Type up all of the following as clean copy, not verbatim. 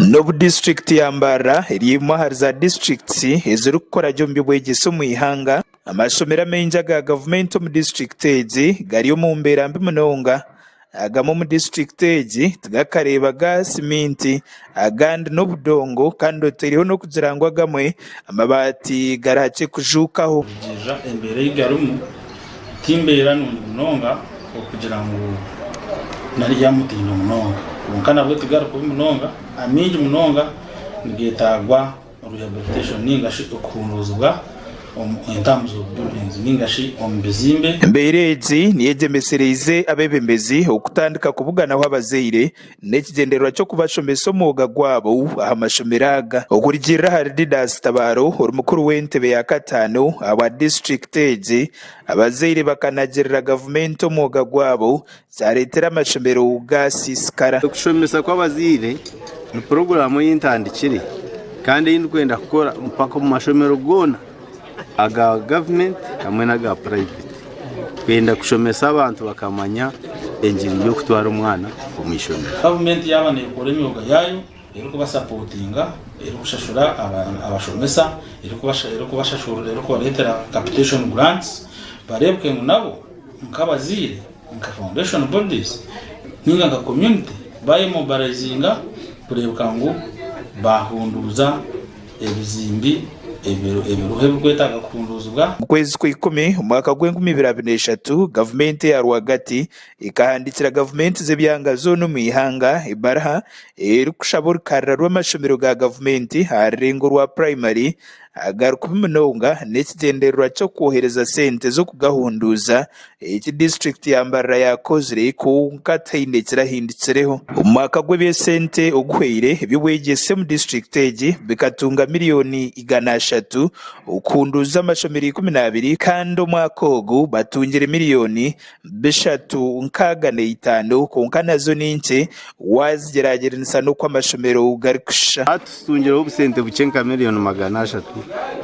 N'obu disiturikiti ya Mbarara eri emwe ahari za disiturikiti ezirikukora gye omu by'obwegyese omu ihanga, amashomero amaingi aga gavumenti omu disiturikiti egi gari omu mbeera mbi munonga. Agamwe omu disiturikiti egi tigakareebaga siminti, agandi n'obudongo kandi otaireho n'okugira ngu agamwe amabaati gari hakye kujuukaho. Kurugiirira embeera ei garimu, ti mbeera nungi munonga okugira ngu nari y'amutindo munonga. Kwonka nabwo tigari kubi munonga, amaingi munonga nigeetaagwa rehabilitation ninga shi okuhunduuzibwa omu in terms of buildings ninga shi omu bizimbe. Embeera egi niyo egyemesereize abeebembezi okutandika kubuganaho abazaire n'ekigyendererwa ky'okubashomesa omwoga gwabo aha mashomero aga. Okurugiirira ahari Didas Tabaro ori mukuru w'entebe ya kataano ahabwa disiturikiti egi, abazaire bakanagirira gavumenti omwoga gwabo kyareetera amashomero gaasiisikara. Okushomesa kw'abazaire ni puroguraamu ei ntandikire kandi ei ndikwenda kukora mpaka omu mashomero goona aga gavumenti hamwe n'aga purayiveti. Twenda kushomesa abantu bakamanya engiri y'okutwara omwana omu ishomero. Gavumenti yaaba neekora emyoga yaayo erikubasapotinga, erikushashura abashomesa, erikubareetera capitation grants, bareebeke ngu nabo nk'abazaire, nka foundation bodies ninga nka community bayemobilizinga kureebeka ngu baahunduuza ebizimbi ebiriho ebirikwetaaga kuhunduuzibwa. Omu kwezi Kwaikumi omwaka gw'enkumi ibiri 23, gavumenti eya rwagati ekahandiikira gavumenti z'ebyanga zoona omu ihanga ebaruha erikushaba orukarira rw'amashomero ga gavumenti aha rurengo rwa purayimari agari kubi munonga n'ekigyendererwa ky'okwohereza sente z'okugahunduuza Eki disiturikiti ya Mbarara yaakozire kwonka tihaine ekirahindukireho. Omu mwaka gw'eby'esente oguhweire, eby'obwegyese omu disiturikiti egi bikatunga miriyoni 300 okuhunduuza amashomero 12 kandi omwaka ogu batungire miriyoni 365 kwonka nazo ni nkye waazigyeragyeranisa n'oku amashomero garikushusha. Hati tutungireho obusente bukye nka miriyoni 300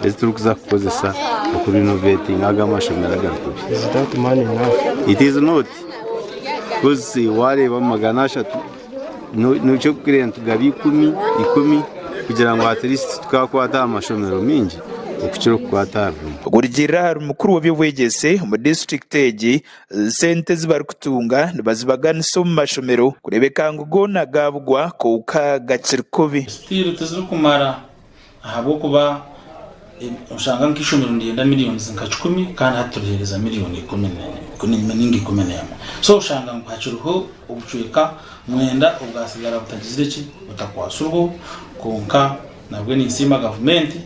ezi turikuza kukozesa okurinovetinga aga amashomero agari kubi. It is not because wareeba 300 nikyo nitugaba ikumi ikumi kugira ngu at least tukakwata aha mashomero maingi okukira okukwata ahari rimwe. Okurugiirira ahari mukuru w'eby'obwegyese omu disiturikiti egi, sente ezi barikutunga nibazibaganisa omu mashomero kureebeka ngu goona gaabugwa kwonka gakiri kubi. Still tizirikumara Ahabw'okuba oshanga nk'eishomero niryenda millions nka kikumi kandi hati turiheereza miriyoni nainga 11. So oshanga ngu hakiriho obucweka mwenda obwatsigara butagizire ki, butakwatsirweho kwonka nabwe ninsiima gavumenti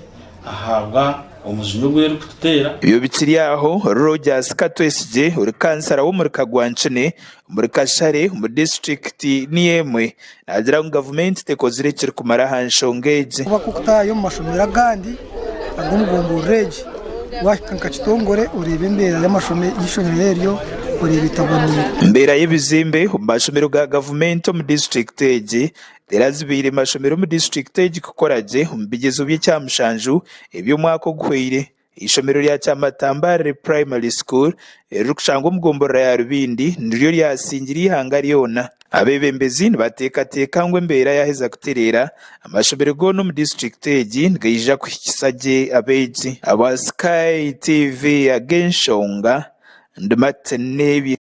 ahabwa omujinya ogu erikututeera. Ebyo bikiri aho, Rogers Katwesigye ori kansara w'omuri Kagwankine Omuri Kashare omu disiturikiti niyo emwe naagira ngu gavumenti tekozire ekirikumara aha nshonga egi. Kuba kukutaayo omu mashomero agandi ag'omu gomborora egi, waahika nka kitongore oreeba embeera y'eishomero eryo oreeba etaboneire. Embeera y'ebizimbe omu mashomero ga gavumenti omu disiturikiti egi terazibiire mashomero omu disiturikiti egi kukora gye omu bigyezo by'ekyamushanju eby'omwaka oguhweire. Eishomero rya Kyamatambarire Primary School eririkushangwa omu gomborora ya Rubindi niryo ryasingire eihanga ryona. Abeebembezi nibateekateeka ngu embeera yaaheza kutereera, amashomero goona omu disiturikiti egi nigaija kuhikisa gye abeegi. Aba Sky TV ag'enshonga, ndi Martin Nebye.